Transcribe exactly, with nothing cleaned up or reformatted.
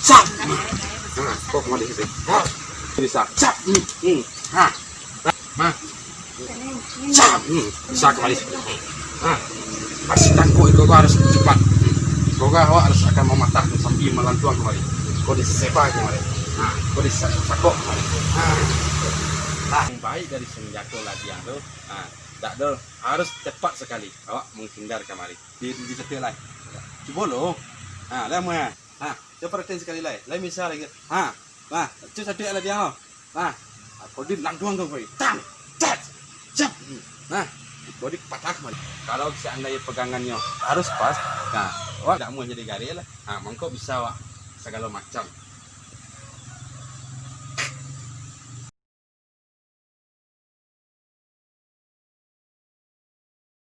Cap. Ha, kau kemari situ. Ha. Bisa. Cap. Hmm. Hmm. Ha. Ma. Cap. Hmm. Bisa kemari situ. Ha. Pas tangkok itu kau harus cepat. Kau awak harus akan mematah sambil melantuang kemari. Kau diseba kemari. Ha. Kau disakok kemari. Ha. Nah, yang baik dari senjata ladiang tu, ha, dak do, harus cepat sekali awak menghindar kemari. Di, di satu lai. Cubo lo. Ha, lah, Muya. Ha, cubo perhatian sekali lai. Lai misal lagi. Ha, ha, tu satu ladiang lo. Ha, kau di lantuang tu, kau. Tang, cat, cap. Nah, kau di patah kemari. Kalau seandainya pegangannyo harus pas, nah, awak dak mau jadi garik lah. Ha, mangko bisa awak segala macam.